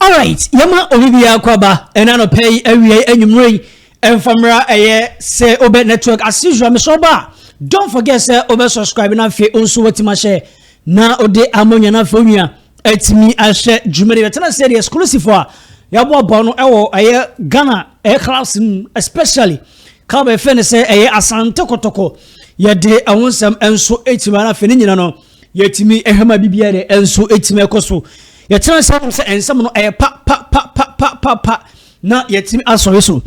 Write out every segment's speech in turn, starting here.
Alright, yɛma obi biara kɔ aba ɛna anɔpɛ yi, awia yi, anwummerɛ yi, ɛmfamra ɛyɛ sɛ wobɛ network. As usual, mesɛ ɔba a, don't forget sɛ wobɛ subscribe na afei nso watumi ahyɛ na wode ama onua na afei onua atumi ahyɛ dwumadi. Bɛtena sɛ deɛ exclusive a yɛaboaboa no ɛwɔ ɛyɛ Ghana ɛyɛ clubs mu, especially club ɛfɛ no sɛ ɛyɛ Asante Kɔtɔkɔ. Yɛde ɛho nsɛm nso ɛtumi ana afei ne nyina no yɛtumi ɛhwɛma biribiara de nso ɛtumi ɛkɔ so. Yɛtena sɛ nsɛm no ɛyɛ pa pa pa pa pa pa pa na yɛtumi asɔre so.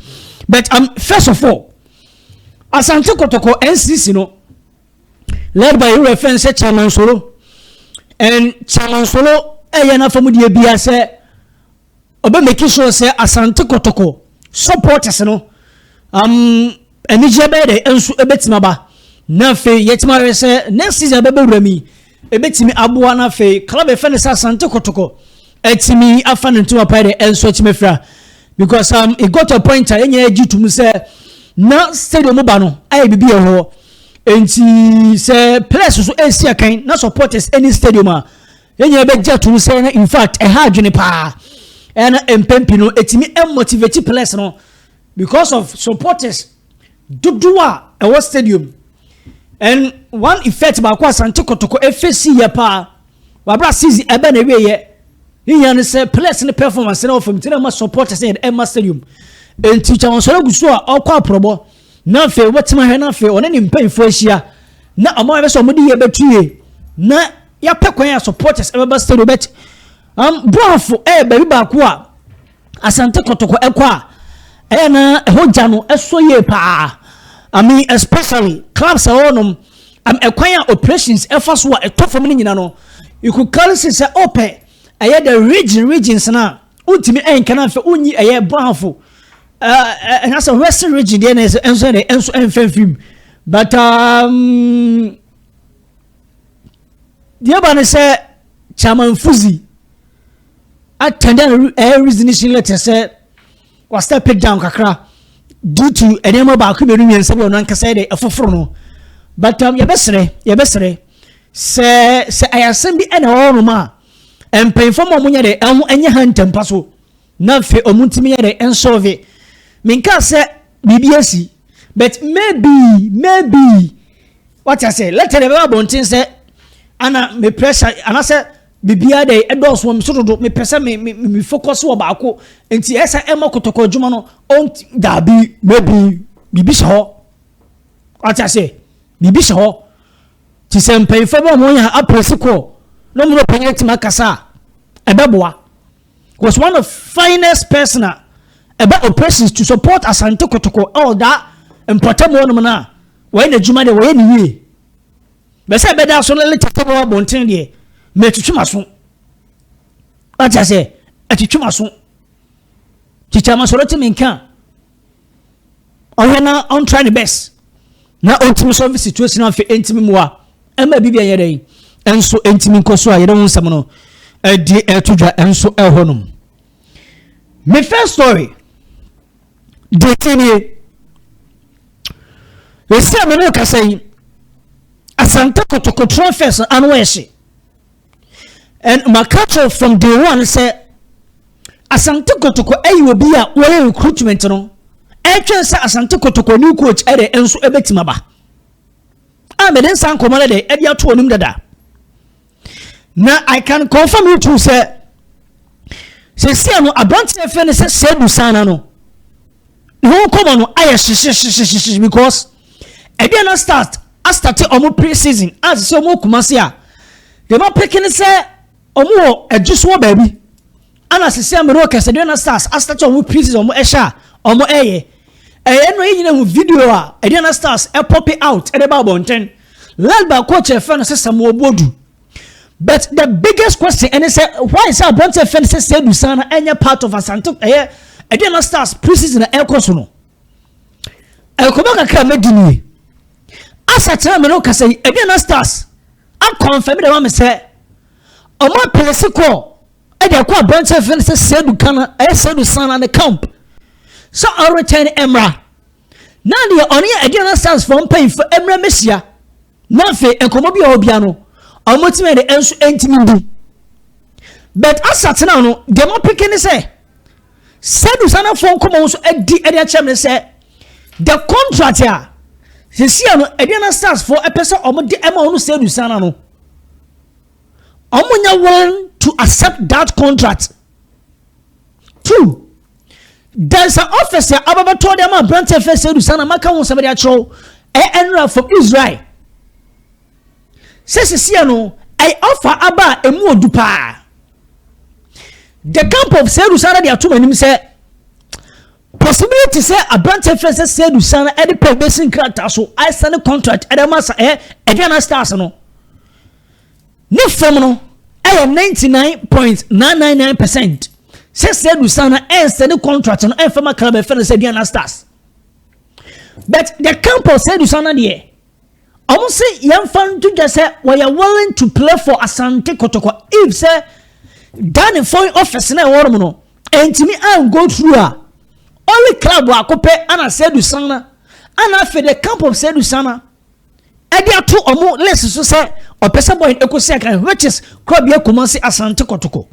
But first of all, Asante Kɔtɔkɔ NCC no, led by ewura fɛn sɛ Chairman Solo, and Chairman Solo ɛyɛ n'afɔm deɛ bia sɛ ɔbɛ make sure sɛ Asante Kɔtɔkɔ supporters no anigye bɛyɛ dɛ nso ɛbɛtumi aba na afei yɛtumi ahwɛ sɛ next season bɛbɛ wura mi ɛbɛtumi aboa na afei club ɛfɛ no sɛ Asante Kɔtɔkɔ ɛtumi afa ne ntoma pa de ɛnso ɛtumi afira, because it got to a point a yɛn nyinaa gye tum sɛ na stadium ba no ayɛ bibi wɔ hɔ. Nti sɛ players nso ɛsi akan na supporters ɛni stadium a, yɛn nyinaa bɛgye atum sɛ na in fact ɛha adwene paa. Ɛna mpɛmpi no ɛtumi ɛmotivate players no because of supporters dodoɔ a ɛwɔ stadium. And one effect baako Asante Kɔtɔkɔ efesi yɛ paa wabra season ɛbɛ na ewie yɛ ne nyinaa no sɛ players ne performance na ɔfam ti na ɛma supporters yɛ ɛma stadium. Nti Kyawɔnsɔrɔ gu so a ɔkɔ aporɔbɔ na afei wɔtema hwɛ na afei ɔne ne mpanyinfoɔ ahyia na ɔmo ayɛ sɛ ɔmo de yɛ bɛtu yie na yɛapɛ kwan a supporters ɛbɛba stadium. But Brɔfo ɛyɛ baabi baako a Asante Kɔtɔkɔ ɛkɔ a ɛyɛ na ɛhɔ gya no ɛsɔ yie paa. I mean, especially clubs a wɔnom ɛkwan a operations ɛfa so a ɛtɔ fam no nyina no, you could clearly see sɛ ɔpɛ ɛyɛ the regions na wontumi ɛnka na afɛ wonyi ɛyɛ Brɔfo ɛɛ ɛna sɛ Western Region deɛ na ɛsɛ ɛnso ɛnso ɛnso ɛnfɛn fim. But deɛ ba ne sɛ Chairman Fuzi atender ɛyɛ resignation letter sɛ wa step it down kakra due to nneɛma baako, mmienu, mmiɛnsa bi a ɔno ankasa yɛ de ɛfoforo no. But yɛbɛsrɛ sɛ ɛyɛ asɛm bi ɛna ɛwɔ hɔnom a, mpanyinfoɔ mu a wɔnyɛ de ɛho ɛnyɛ ha ntɛmpa so na afei ɔmo ntumi yɛ de ɛnsolve. Minka sɛ biribi asi, but maybe wate ase, letter de bɛba abɔnten sɛ ana me pressure anasɛ biribiara de ɛdɔɔso wɔ me so dodo, mepɛ sɛ me focus wɔ baako nti ɛsɛ ɛma Kɔtɔkɔ adwuma no ɔnt daabi. Maybe biribi hyɛ hɔ, wate ase, biribi hyɛ hɔ te sɛ mpanyinfoɔ bi a wɔn yɛ aprɛsi kɔ na wɔn panyin tuma kasa a ɛbɛboa, was one of finest person a ɛbɛ operations to support Asante Kɔtɔkɔ ɛwɔ daa mpɔtam hɔnom no a wɔyɛ n'adwuma deɛ wɔyɛ ne yie. Bɛsɛ ɛbɛda so no letter sɛ bɛwɔ abɔnten deɛ mɛ ɛtwitwi ma so, wate ase, ɛtwitwi ma so. Kyikyi amasɔrɔ ti mi nka ɔhwɛ na ɔntry ne best na ɔntumi solve situation afei ɛntumi mu a ɛma bibi ɛyɛ dɛ ɛnso ɛntumi nkɔ so a yɛde ho nsɛm no ɛde ɛto dwa ɛnso ɛwɔ nom. Me first story deɛ tie nie: esi a me ne kasa yi, Asante Kotoko transfers ano ɛhye, and maka kyerɛ from day one sɛ Asante Kotoko ɛyɛ obi a wɔyɛ recruitment no ɛtwɛn sɛ Asante Kotoko new coach ɛde nso ɛbɛtumi aba a mɛde nsa nkɔmɔ no de ɛde ato anim dada. Na I can confirm you too sɛ sɛsia no aberanteɛ fɛ no sɛ Sɛdu Sana no ne ho nkɔmɔ no ayɛ hyehyɛhyehyɛhyehyɛ because Aduana Stars astart ɔmo pre-season a sɛ ɔmo Kumase a deɛ ma pick ne sɛ ɔmo wɔ adwu so wɔ baabi ana sisi amere kɛsɛ Aduana Stars astart ɔmo pre-season, ɔmo ɛhyɛ a ɔmo ɛyɛ no yɛ nyina hu video a Aduana Stars ɛpop out ɛde ba abɔnten, led by coach ɛfɛ no sɛ Samuel Bodu. But the biggest question ɛne sɛ why sɛ aberanteɛ fɛ no sɛ Seidu Sana ɛnyɛ part of Asante ɛyɛ Aduana Stars pre-season a ɛkɔ so no? Ɛkɔmɔ kakra mɛdi nie asa kyerɛ me no kasa yi, Aduana Stars aconfirm de ma me sɛ ɔmo apɛlɛsi kɔ ɛde akɔ aberanteɛ fɛ no sɛ Seidu Kana ɛyɛ Seidu Sana ne camp sɛ ɔreturn mmra na deɛ ɔne yɛ Aduana Stars fɔ mpanyinfo mmra mɛhyia na afei nkɔmɔ bi a ɔbia no ɔmo tumi de nso ntumi di. But asatena no deɛ mo pick ne sɛ Seidu Sanafoɔ nkɔmɔ nso adi ɛde akyerɛ me sɛ the contract a sisi ano Aduana Stars foɔ ɛpɛ sɛ wɔn de ɛma wɔn Seidu Sana no, wɔn nyɛ willing to accept that contract. Two, there's an office a ababɛtɔ de ama aberanteɛ fɛ Seidu Sana, maka ho nsɛm de akyerɛw ɛyɛ ɛnura from Israel sɛ sisi ano ɛyɛ offer aba a emu odu paa. The camp of Seidu Sana de ato anim sɛ possibility sɛ aberanteɛ fɛ sɛ Seidu Sana ɛde pɛ bɛsi nkrataa so asign contract ɛde ama sa ɛyɛ Aduana Stars no ne fam no ɛyɛ 99.999% sɛ Seidu Sana ɛnsign contract no ɛnfɛm akara bɛfɛ no sɛ Aduana Stars. But the camp of Seidu Sana deɛ, ɔmo sɛ yɛmfa nto dwa sɛ wɔyɛ willing to play for Asante Kotoko if sɛ Danny foreign office na ɛwɔ nom no ɛntumi an go through a, only club baako pɛ ana Seidu Sana ana afei the camp of Seidu Sana ɛde ato ɔmo list so sɛ ɔpɛ sɛ boy ekosi akan, which is Kurabea Kumasi Asante Kotoko,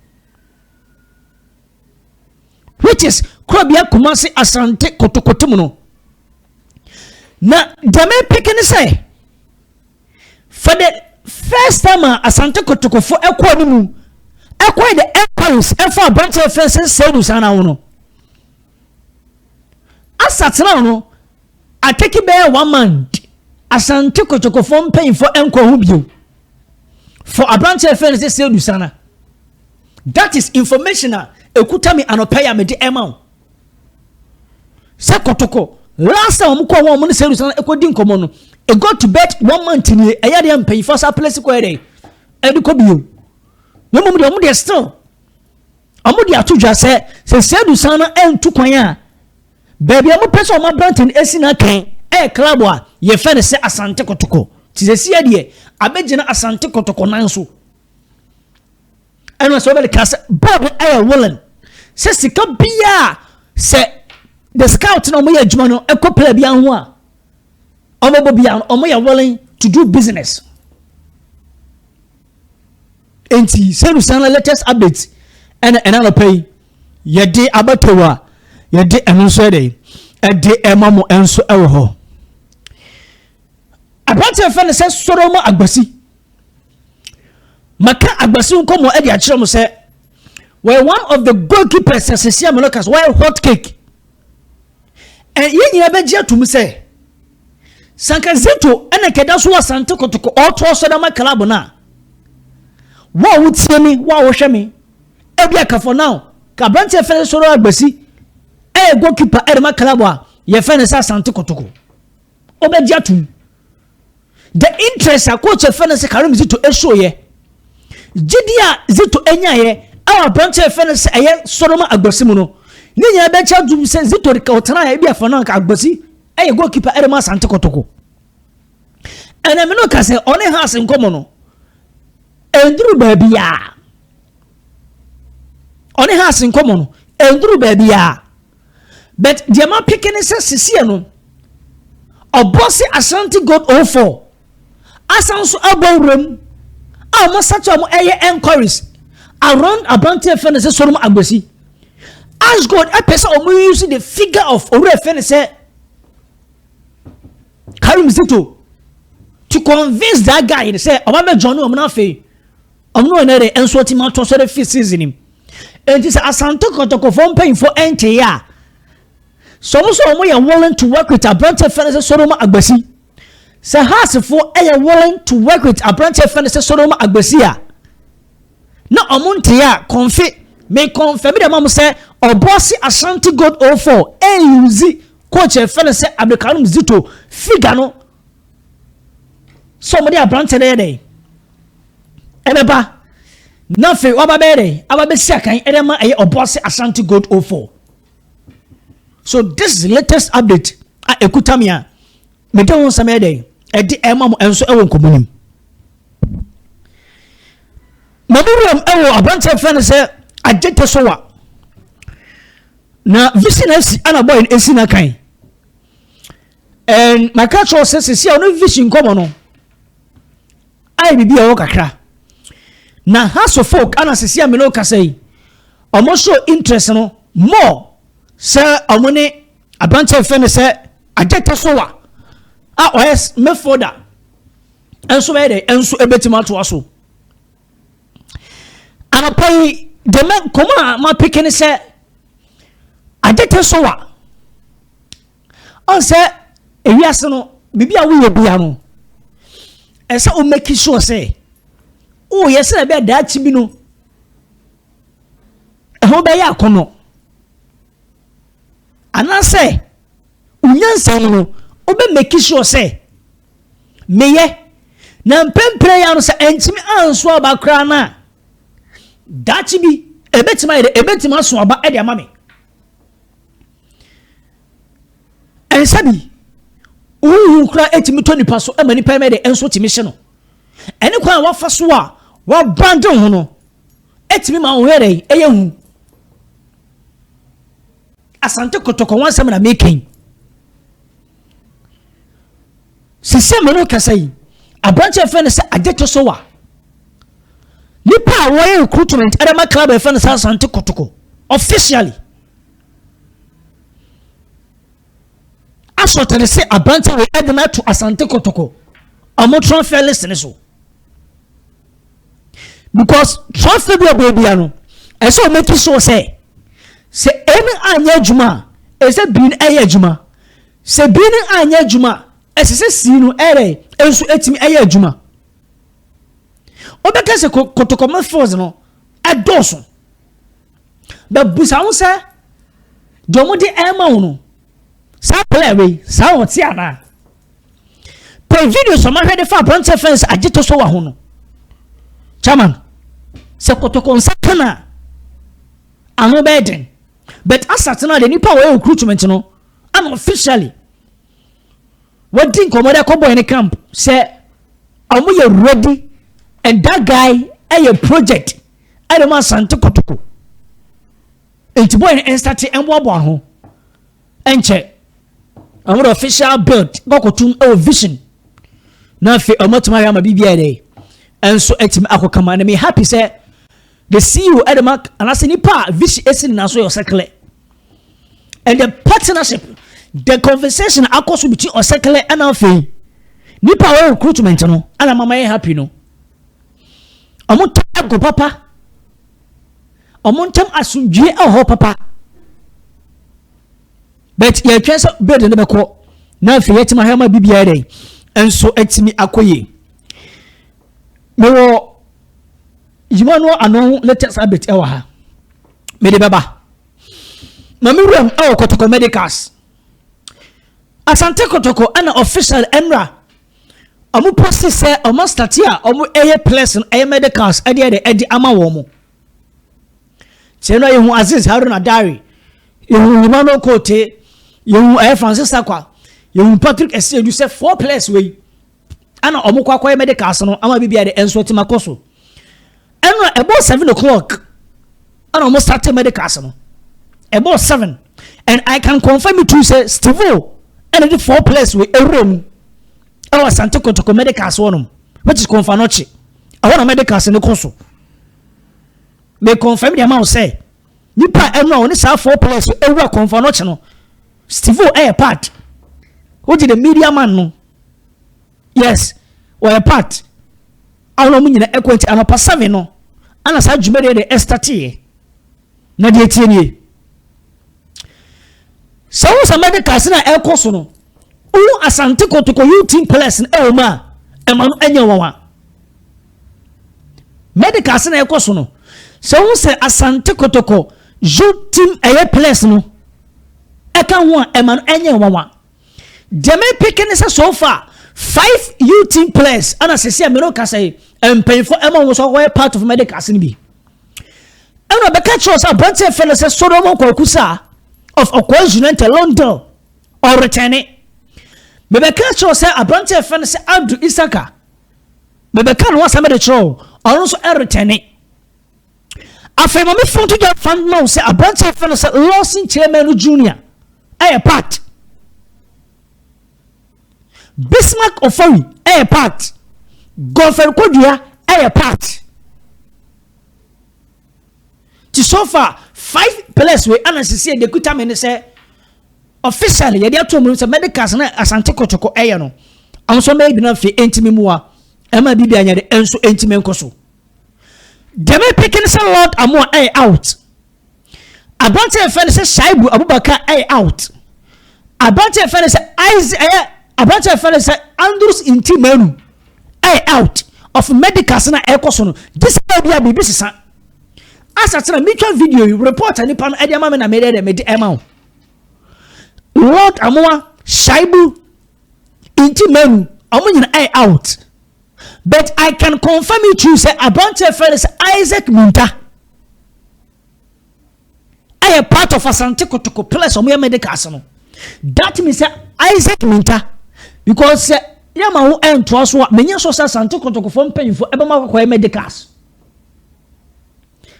which is Kurabea Kumasi Asante Kotoko team no. Na deɛ mepeke ne sɛ for the first time a Asante Kotokofo ɛkɔɔ ne mu ɛkɔɛ the enquiries ɛfa aberanteɛ fɛn sɛ Seidu Sana ho no, asatena no ateki bɛyɛ one month, Asante Kotokofo mpanyinfoɔ ɛnkɔ ho bio for aberanteɛ fɛn sɛ Seidu Sana. That is information a ekuta mi anɔpɛ yi a mede ɛma wo sɛ Kotoko last time wɔn kɔ wɔn ne Seidu Sana ɛkɔ di nkɔmɔ no, it got to bed one month nie. Ɛyɛ deɛ mpanyinfoɔ sa place kɔ yɛ dɛ ɛde kɔ bio na mmom deɛ, ɔmo deɛ still ɔmo de ato dwa sɛ Seidu Sana ɛntu kwan a, baabi a mopɛ sɛ ɔmo aberante no esi n'akan ɛyɛ club a yɛfɛ no sɛ Asante Kotoko. Te sɛ sie deɛ abɛgyina Asante Kotoko nan so ɛna sɛ wɔbɛde ka sɛ board ɛyɛ willing sɛ sika biaa sɛ the scout na ɔmo yɛ adwuma no ɛkɔ player bi ho a ɔmo bɔ bia no, ɔmo yɛ willing to do business. Nti Seidu Sana latest update ɛna nɔpɛ yi yɛde abatow a yɛde ɛno nso yɛde ɛde ɛma mo nso ɛwɔ hɔ. Aberanteɛ fɛ no sɛ Soromo Agbasi, maka Agbasi nkɔmmɔ ɛde akyerɛ mo sɛ wɔyɛ one of the goalkeepers asesi amalokas wɔyɛ hot cake. Ɛ yɛn nyinaa bɛgye atum sɛ sanka Zito ɛna kɛda so wɔ Asante Kotoko ɔɔtoɔ so dama club no a, wo a wotie mi, wo a wohwɛ mi, ebi aka for now ka aberanteɛ fɛ no Soro Agbasi ɛyɛ goalkeeper ɛde ma club a yɛfɛ no sɛ Asante Kotoko. Ɔbɛgye atum the interest a coach fɛ no sɛ Karim Zito ɛsoyɛ, gyidi a Zito anyaeɛ ɛwɔ aberanteɛ fɛ no sɛ ɛyɛ Sɔrɔma Agbasi mu no, ne nyinaa bɛkyɛ atum sɛ Zito de ka ɔtena a ebi afa no anka Agbasi ɛyɛ goalkeeper ɛde ma Asante Kotoko. Ɛna mi no ka sɛ ɔne Hearts nkɔmɔ no ɛnduru baabi a ɔne Hearts nkɔmɔ no ɛnduru baabi a, but deɛ ma pick ne sɛ sisiɛ no ɔbɔ se Ashanti Gold 04 asan so abɔ wuram a wɔn sate a wɔn ɛyɛ enquiries around aberanteɛ fɛ no sɛ Sɔrɔm Agbasi. Ashgold ɛpɛ sɛ wɔn use the figure of owurɛ fɛ no sɛ Karim Zito to convince that guy sɛ ɔba bɛ join wɔn. N'afei ɔmo no wɔn ɛrɛ nso ɔti ma to so de fi season mu. Nti sɛ Asante Kɔtɔkɔfoɔ mpanyinfoɔ ɛnkyɛn a sɛ ɔmo sɛ ɔmo yɛ willing to work with aberanteɛ fɛ no sɛ Sɔrɔm Agbasi, sɛ Heartsfoɔ ɛyɛ willing to work with aberanteɛ fɛ no sɛ Sɔrɔm Agbasi a na ɔmo nte a kɔnfe me kɔnfɛ mi dɛ ma mo sɛ ɔbɔsi Ashanti Gold 04 ɛuse coach ɛfɛ no sɛ Abdulkarim Zito figure no sɛ ɔmo de aberanteɛ no yɛ dɛ ɛbɛba na afei waba bɛyɛ dɛ aba bɛsi akan ɛdɛ ma ɛyɛ ɔbɔsi Ashanti Gold 04. So this is the latest update a ekuta mi a mede ho nsɛm yɛ dɛ ɛde ɛma mo nso ɛwɔ nkɔmɔ nim. Mamu wuram ɛwɔ aberanteɛ fɛn no sɛ Agyete Sowa na Vision FC ana boy no esi n'akan and maka kyerɛw sɛ sisi a ɔno Vision nkɔmɔ no ayɛ biribi a ɛwɔ kakra. Na Hearts of Oak ana sisi a me ne wo kasa yi, ɔmo show interest no more sɛ ɔmo ne aberanteɛ fɛ no sɛ Agyeta Sowa a ɔyɛ midfielder nso bɛyɛ dɛ nso ebetumi atoa so. Anɔpa yi deɛ mɛ nkɔmɔ a ma peke ne sɛ Agyeta Sowa ɔn sɛ ewiase no biribi a woyɛ bia no, ɛsɛ wo make sure sɛ woyɛ sɛ ɛbɛyɛ daakye bi no ɛho bɛyɛ akɔnɔ, anaasɛ wo nyansa mu no wobɛ make sure sɛ meyɛ na mpɛmpere ya no sɛ ɛntumi anso aba koraa no a, daakye bi ɛbɛtumi ayɛ dɛ ɛbɛtumi aso aba ɛde ama me. Ɛnsa bi wohu koraa ɛtumi tɔ nipa so ma nipa mɛ de nso tumi hyɛ no. Ɛne kwan a wafa so a wabrande ho no ɛtumi ma wo yɛ dɛ ɛyɛ hu. Asante Kotoko ho asɛm na meka yi. Sisi a mene kasa yi, aberanteɛ fɛ no sɛ Agyeto Sowa, nipa a wɔyɛ recruitment ɛde ma club ɛfɛ no sɛ Asante Kotoko officially asɔtɛne sɛ aberanteɛ wei ɛde no ato Asante Kotoko ɔmo transfer list ne so, because transfer bi a baabi no ɛsɛ ɔmo ti so sɛ ɛno anyɛ adwuma a, ɛsɛ bi no ɛyɛ adwuma, sɛ bi no anyɛ adwuma a, ɛsɛ sɛ si no ɛyɛ nso ɛtumi ɛyɛ adwuma. Wobɛka sɛ Kotoko midfields no ɛdɔɔso, bɛbusa ho sɛ deɛ ɔmo de ɛma wo no, saa player wei saa ɔte anaa? Pɛ videos ɔmo ahwɛ de fa aberanteɛ fɛn sɛ Agye so wɔ ho no, chairman, sɛ Kotoko nsa ka na ano bɛyɛ den. But asate no de nipa a wɔyɛ recruitment no ana officially wɔdi nkɔmɔ de akɔ boy ne camp sɛ ɔmo yɛ ready, and that guy ɛyɛ project ɛde mo Asante Kotoko. Nti boy no ɛnstate ɛnboaboa ho, ɛnkyɛ ɔmo de official build kɔkɔtum ɛwɔ Vision na afei ɔmo atumi ayɛ ama biribi ayɛ dɛ ɛnso ɛtumi akɔ kama. Na me happy sɛ the CEO ɛde ma anaasɛ nipa a Vision esi ne nan so yɛ Ɔsɛkɛlɛ, and the partnership, the conversation akɔ so between Ɔsɛkɛlɛ ɛna afei nipa a wɔyɛ recruitment no ɛna mama yɛ happy no. Ɔmo ntɛm ɛgo papa, ɔmo ntɛm asomdwie ɛwɔ hɔ papa, but yɛtwɛn sɛ bid no bɛkɔ na afei yɛtumi ahwɛ ma biribiara dɛ nso atumi akɔ yie. Mewɔ yima no ano latest update ɛwɔ ha, mede bɛba. Maame wuram ɛwɔ Kɔtɔkɔ medicals. Asante Kɔtɔkɔ ɛna official ɛnra ɔmo post sɛ ɔmo start a ɔmo ɛyɛ players no ɛyɛ medicals ɛde ama wɔn mo. Kyerɛ no, yɛhu Aziz Haruna Dari, yɛhu Emmanuel Kote, yɛhu ɛyɛ Francis Sakwa, yɛhu Patrick Esiedu, sɛ four players wei ɛna ɔmo kɔ akɔyɛ medicals no ama biribi a de ɛnso ɛtumi akɔ so. Ɛnna ɛbɔ 7 o'clock ɛna ɔmo start medicals no, ɛbɔ 7, and I can confirm it too sɛ Steve ɛna de four players wei ewura mu ɛwɔ Asante Kotoko medicals hɔnom, which is Komfo Anokye, ɛhɔ na medicals no kɔ so. Me confirm deɛ ma wo sɛ nipa a ɛno a ɔne saa four players ewura Komfo Anokye no, Steve ɛyɛ part, wogye the media man no, yes, wɔyɛ part a wɔn nyinaa ɛkɔ. Nti anɔpa 7 no ana saa dwumadie de ɛstarteɛ. Na deɛ tie nie, sɛ wɔn sɛ medicals na ɛkɔ so no, wɔn Asante Kotoko youth team players no ɛwɔ mu a, ɛma no ɛnyɛ wɔn a medicals na ɛkɔ so no, sɛ wɔn sɛ Asante Kotoko youth team ɛyɛ players no ɛka ho a, ɛma no ɛnyɛ wɔn a. Deɛ mepeke ne sɛ so far five youth team players ɛna sisi a mene kasa yi, mpanyinfoɔ ɛma wɔn so wɔyɛ part of medicals no bi. Ɛna ɔbɛka kyerɛ sɛ aberanteɛ fɛ no sɛ Solomon Kwaku Saa of Ɔkɔɔ United London ɔretɛne. Mebɛka kyerɛ sɛ aberanteɛ fɛ no sɛ Abdul Isaka, mebɛka no asɛm de kyerɛ wo, ɔno nso ɛretɛne. Afei ma me fon to dwa fan ma wo sɛ aberanteɛ fɛ no sɛ Lawson Chairman Junior ɛyɛ part, Bismarck Ofori ɛyɛ part, Godfrey Kodua ɛyɛ part. Ti so far, five players wei ana sisi yɛ de kuta mi ne sɛ officially yɛde ato mu sɛ medicals na Asante Kotoko ɛyɛ no, ɔmo nso mɛyɛ bi na afei ɛntumi mu a ɛma biribi anyɛ de ɛnso ɛntumi nkɔ so. Deɛ mepeke ne sɛ Lord Amoa ɛyɛ out, aberante yɛ fɛ no sɛ Shaibu Abubakar ɛyɛ out, aberante yɛ fɛ no sɛ Isaac ɛyɛ, aberante yɛ fɛ no sɛ Andrews Nti Manu ɛyɛ out of medicals na ɛkɔ so no. Gye sɛ bi a biribi sesa asatena metwa video yi, report nipa no ɛde ama me na mede de mede ɛma wo. Lord Amoa, Shaibu, Nti Manu, ɔmo nyina ɛyɛ out, but I can confirm it to you sɛ aberante yɛ fɛ no sɛ Isaac Minta ɛyɛ part of Asante Kotoko players ɔmo yɛ medicals no. That means sɛ Isaac Minta, because sɛ yɛma wo ɛntoa so a, menyɛ so sɛ Asante Kotokofoɔ mpanyinfoɔ ɛbɛma akɔkɔyɛ medicals.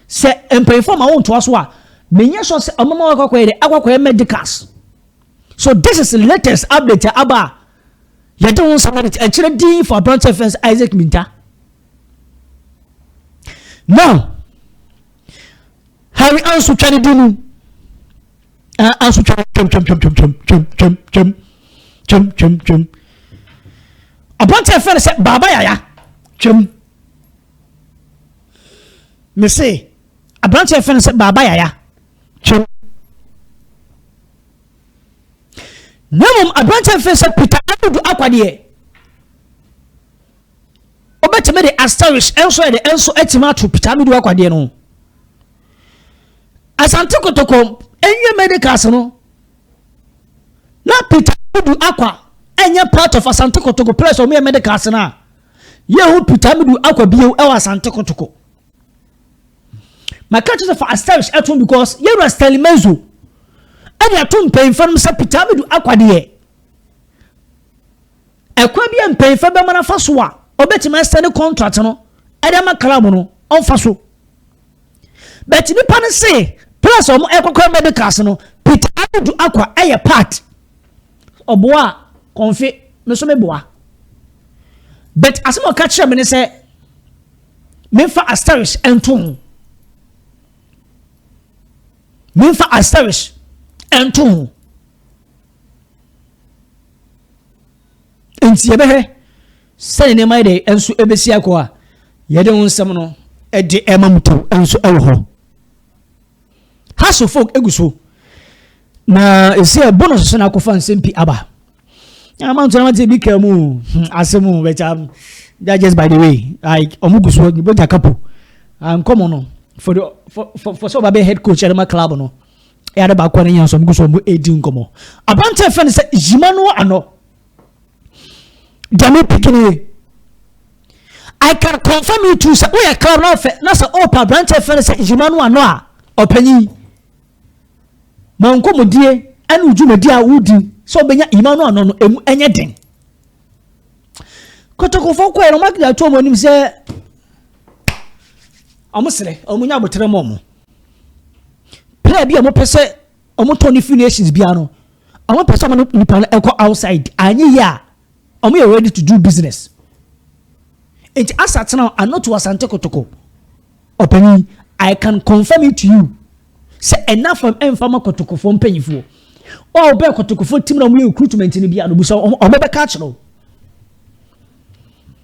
Sɛ mpanyinfoɔ ma wo ntoa so a, menyɛ so sɛ ɔmama akɔkɔyɛ de akɔkɔyɛ medicals. So this is the latest update aba a yɛde ho nsɛm no ɛkyerɛ din for aberante fɛn Isaac Minta. Now Harry Anso twa ne din mu, Anso twam twam twam twam twam twam twam twam twam twam twam. Aberante fɛn sɛ Baaba Yaya twam, mese aberante fɛn sɛ Baaba Yaya twam. Na mmom aberante fɛn sɛ Peter Adudu Akwadeɛ, wobɛtumi de asterisk ɛnso yɛde ɛnso atumi ato Peter Adudu Akwadeɛ no. Asante Kotoko enwie medicals no na Peter Adudu Akwa ɛnyɛ part of Asante Kotoko players ɔmo yɛ medicals no a, yɛhu Peter Adudu Akwa bio ɛwɔ Asante Kotoko. Maka kyerɛ sɛ fa asterisk ɛto, because yɛwura Stanley Menzo ɛde ato mpanyinfoɔ no sɛ Peter Adudu Akwa deɛ, ɛkwan bi a mpanyinfoɔ bɛma nafa so a ɔbɛtumi ɛsɛne contract no ɛde ama club no, ɔnfa so. But nipa no se players a wɔn ɛkɔkɔ medicals no, Peter Adudu Akwa ɛyɛ part. Ɔboa a kɔnfe me nso me boa, but asɛm a ɔka kyerɛ me ne sɛ memfa asterisk ɛnto ho, memfa asterisk ɛnto ho. Nti yɛbɛhwɛ sɛne nneɛma yɛ de nso ɛbɛsi akɔ a yɛde ho nsɛm no ɛde ɛma mu tew nso ɛwɔ hɔ. Hearts of Oak egu so na esi ɛbɔ no soso na akɔfa nsɛm pi aba amanto na wate bi ka mu asɛm o. But that just by the way, like ɔmo gu so bɔgya kapo nkɔmɔ no for the for sɛ ɔba bɛ head coach ɛdɛma club no, ɛyɛ ade baako a ne yɛn nso ɔmo gu so ɔmo edi nkɔmɔ. Aberante fɛn no sɛ yima no ano deɛ me pikini, I can confirm you too sɛ woyɛ club na ɔfɛ na sɛ ɔɔpa aberante fɛn no sɛ yima no ano a, ɔpanyin ma nkɔmɔdie ɛne odwumadi a wodi sɛ ɔbɛnya yima no ano no emu ɛnyɛ den. Kotokofo kɔɛ no, ɔmo akita ato ɔmo anim sɛ ɔmo srɛ ɔmo nya abotire ma ɔmo player bi a ɔmo pɛ sɛ ɔmo tɔn ne free nations bia no, ɔmo pɛ sɛ ɔmo ne nipa no ɛkɔ outside anyi yie a, ɔmo yɛ ready to do business. Nti asa tena ano to Asante Kotoko ɔpanyin, I can confirm it to you sɛ ɛna fam ɛnfa ma Kotokofoɔ mpanyinfoɔ ɔ ɔbɛn Kotokofoɔ team na ɔmo yɛ recruitment ni bi a no busa ɔmo bɛka akyerɛ o.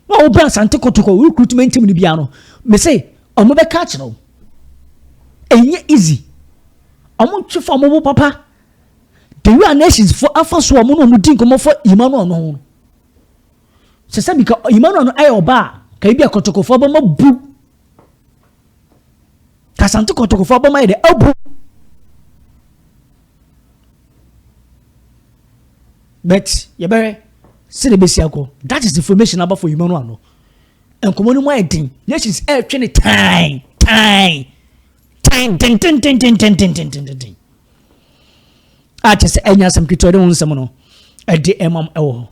Wɔn a wɔbɛn Asante Kotoko recruitment team ni bi ano mese ɔmo bɛka akyerɛ o, ɛnyɛ easy. Ɔmo twe fa ɔmo bo papa the way a Nations fo afa so ɔmo na ɔmo di nkɔmɔ fɔ yima no ɔno ho sɛ bika yima no ɔno ɛyɛ ɔbaa ka ebi a Kotokofoɔ bɛma bu Kasante Kotokofoɔ bɛma yɛ de abu. But yɛbɛhwɛ sɛdeɛ bɛsi akɔ. That is information aba for yima no ano. Nkɔmɔ no mu ayɛ den, Nations ɛretwe ne tan tan tan tententententententententen a kyerɛ sɛ ɛnyɛ asɛm ketewa de ho nsɛm no ɛde ɛmam ɛwɔ hɔ.